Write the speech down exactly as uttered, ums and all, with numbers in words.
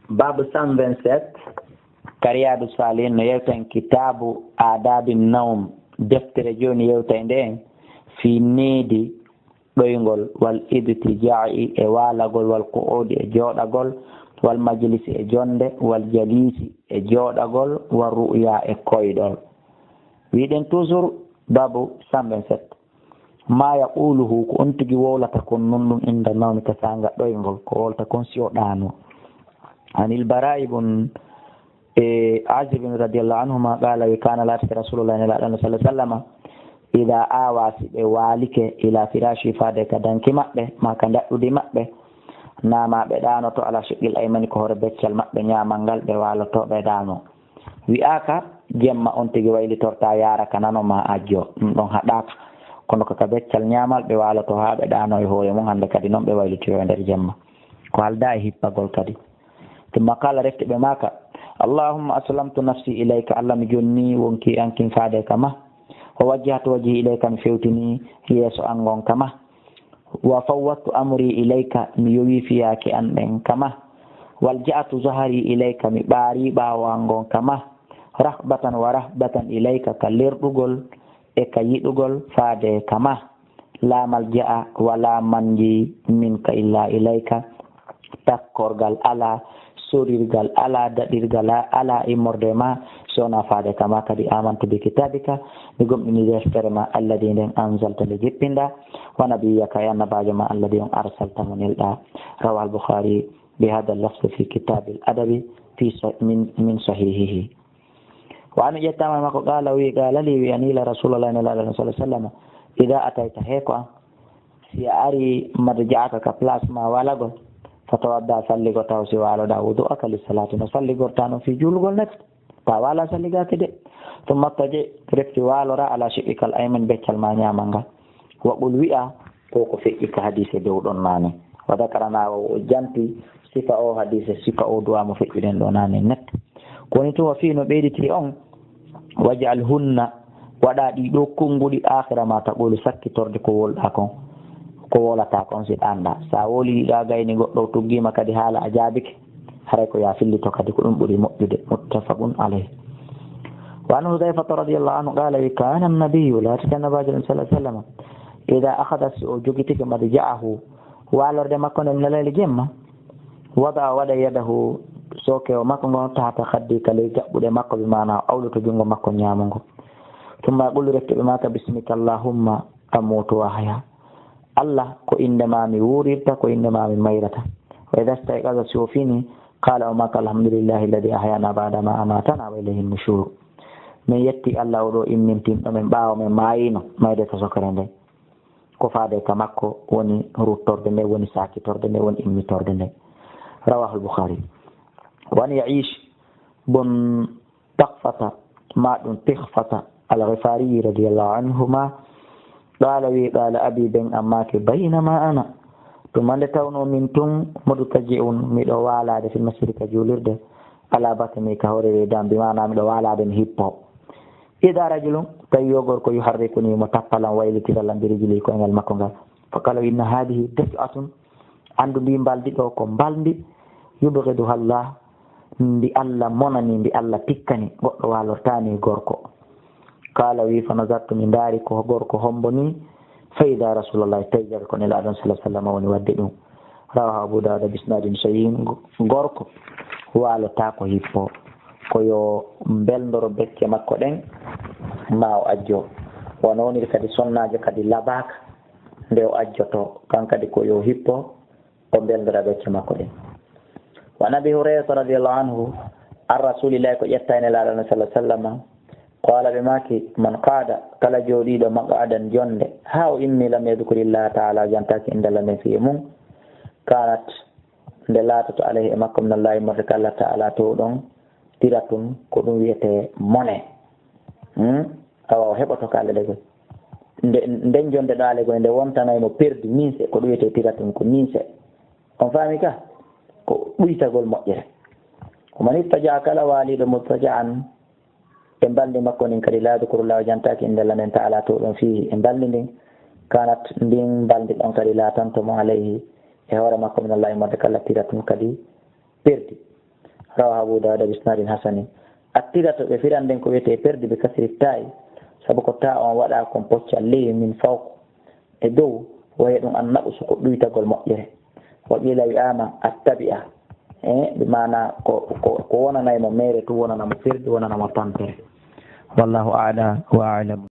Babu cent vingt-sept, ka Riyadu Salihin no yewta en kitaabu aadabi nawm, deftere jooni yewta e ndeen fii needi ɗoyngol, wal idtijaa'i e waalagol, wal qu'uudi e jooɗagol, wal majlisi e jonnde, wal jaliisi e jooɗagol, wal ru'ya e koyɗol. Wiɗen toujours babu cent vingt-sept. Ma yaquluhu, ko on tigi wowlata kon non ɗum inda nawmi ka saanga ɗoyngol, ko wowlata kon si o ɗaano. Anil Bara ibn, e, Azib radiyallahu anhuma qala, wi kana laatake Rasulullah, Nelaaɗo Allah sallallahu alaihi wasallam, ida awa, si ɓe waalike, ila firashi, faade ka danki maɓɓe, ma ka daɗɗudi maɓɓe, nama ɓe ɗaanoto ala shiqqil aymani, ko hoore beccal maɓɓe ñaamal ngal ɓe waaloto ɓe ɗaano. Wi'aaka jemma on tigi waylitorta yaara ka nano ma ajjo, ɗum ɗon haɗaaka. Kono ko ka beccal ñaamal ɓe waaloto haa ɓe ɗaano e hoore mum, hannde kadi noon ɓe waylitoyo e nder jemma. Ko halda e hippagol kadi. Tumma kala refti ɓe maaka, Allahumma aslamtu nafsi ilayka, Allah mi jonni wonki an kin faade ka ma. Wa wajjahtu wajhi ilayka, mi fewtini yeeso an ngon ka ma. Wa fawwadtu amri ilayka, mi yowi fiyaake an ɗen ka ma. Walja'tu zahri ilayka, mi ɓaari ɓaawo an ngon ka ma. Rahbatan wa rahbatan ilayka, ka lerɗugol e ka yiɗugol faade ka ma. La malja'a wa la manji minka illa ilayka. Takkorgal alaa, sorirgal alaa, daɗirgal a-, alaa immorde ma, si wonaa faade ka ma. Kadi amantu bi kitabika, mi gomɗini deftere ma, alladi nden anzalta nde jippinɗa, wa nabiyyaka e annabaajo ma, alladi on arsalta mo nelɗa. Rawahal Bukhari bi hada lafzi fi kitabil adabi fi sa-, min, min sahihihi. Wa anu ƴettama e makko, qala wi, qala li wi, anila Rasulullah, Nelaaɗo sallallahu alaihi wasallam, ida atayta, he ko an, si a ari madja'aka ka place ma walagol, fatawadda, salligo taw si waloɗa wudu'aka li salati, no salligorta no fi julugol net, ta wala salligaki de. Thumma taji, refti walora ala shiqqikal ayman, beccal ma ñaamal ngal. Wa qul, wi'a, ko ko feƴƴi ka hadise dow ɗon naane. Wa dakarana, o janti sifa o hadise, sifa o du'a mo feƴƴuɗen ɗo naane net. Ko woni tun, wa fii no ɓeyditiri on, waj'alhunna, waɗa ɗi ɗo konnguɗi, akhira ma taqulu, sakkitorde ko wolɗa kon, ko wolata kon si ɗanɗa. Sa woli ɗa gayni goɗɗo tuggima kadi haala a jaabike, haray ko ya fillito kadi ko ɗum ɓuri moƴƴude. Muttafaqun alayh. Wa an Hudhayfata radiyallahu anhu qala wi, kana annabiyyu, laatike annabaajo sallallahu alaihi wasallam, ida akhadha, si o jogitike madja'ahu, walorde makko nden layli jemma, wada, waɗa yadahu, sookewo makko ngon, tahta khaddi, ka ley gaɓɓuɗe makko, bi maana o awloto junngo makko ñaamo ngo. Thumma yaqulu, refti ɓe maaka, bismika Allahumma amutu wa ahya. Allah, ko innde ma mi wuurirta, ko innde ma mi mayrata. Wa idha stayqaza, si o fini, qala, o maaka, alhamdulillahi alladhi ahyana ba'da ma amatana wa ilayhi nushur. Min yetti Allah, o ɗo immintinɗo men ɓaawo men maayino, mayde ka sokere nden. Ko faade ka makko woni ruttorde nde, woni sakitorde nde, woni immitorde nde. Rawahul Bukhari. Wa an Ya'ish bun Takhfata, ma ɗum Tikhfata al-Ghifari radiyallahu anhuma, qala wi, qala abi, ben am maaki, baynama ana, tuma nde tawno min tun, mudtaji'un, miɗo walaade, fil masjidi, ka juulirde, ala batni, ka hoore reedu am, bi maana miɗo walaade mi hippo. Ida rajulun, tawi yo gorko, yuharrikuni, mo tappalan, waylitiralan, bi rijlihi, koyngal makko ngal. Fa qala, inna hadhihi daf'atun, anndu ndi mbaldi ɗo ko mbaldi, yubghiduha Allah, ndi Allah monani, ndi Allah tikkani, goɗɗo walortani gorko. Qala wi, fa nazartu, mi ndaari ko gorko hombo ni, fa ida Rasulullah, tawi jaga ko Nelaaɗo sallallahu alaihi wasallam woni wadde ɗum. Rawahu Abu Dawud bi isnadin sahihin. Gorko waalota ko hippo, ko yo mbelndoro becce makko ɗen, ma o ajjo. Wano woniri kadi sonnaajo kadi labaaka nde o ajjoto, kan kadi ko yo hippo, o mbelndora becce makko ɗen. Wa an Abi Hurayrata radiyallahu anhu, an Rasulillahi, ko ƴetta e Nelaaɗo sallallahu alaihi wasallam, qala, ɓe maaki, man qa'ada, kala jooɗiiɗo, maq'adan, jonnde, haa o immi, lam yadhkurillaha ta'ala, jantaaki innde Allah nden fii e mum, kanat, nde laatoto, alayhi, e makko, min Allahi, immorde ka Allah ta'ala, to ɗon, tiratun, ko ɗum wiyetee mone. Hmm? Awa o heɓoto ka Allah ɗe koy. Nde, nden jonnde ɗo Allah koy, nde wontanay mo perdi, ninse, ko ɗum wiyetee tiratun, ko ninse. On faami ka? Ko ɗuytagol moƴƴere. Wa man ittaja'a, kala waaliiɗo, muttaja'an, e mbalndi makko ndin kadi, la yadhkurullah, o jantaaki innde Allah nden ta'ala to ɗon fii e mbalndi ndin, kanat, ndin mbalndi ɗon kadi laatanto mo, alayhi, e hoore makko, min Allahi, immorde ka Allah, tiratun, kadi perdi. Rawahu Abu Dawud bi isnadin hasanin. Attira to ɓe firan nden ko wiyetee perdi bi kasri ta'i, sabu ko ta on waɗa kon poccal ley min fawq e dow, waye ɗum an naɓu suko ɗuytagol moƴƴere. Wa qila wi'ama attabi'a. E, bi maana ko, ko, ko wonanay mo meere tu wonana mo perdi, wonana mo tampere. Wallahu a'la wa a'lam.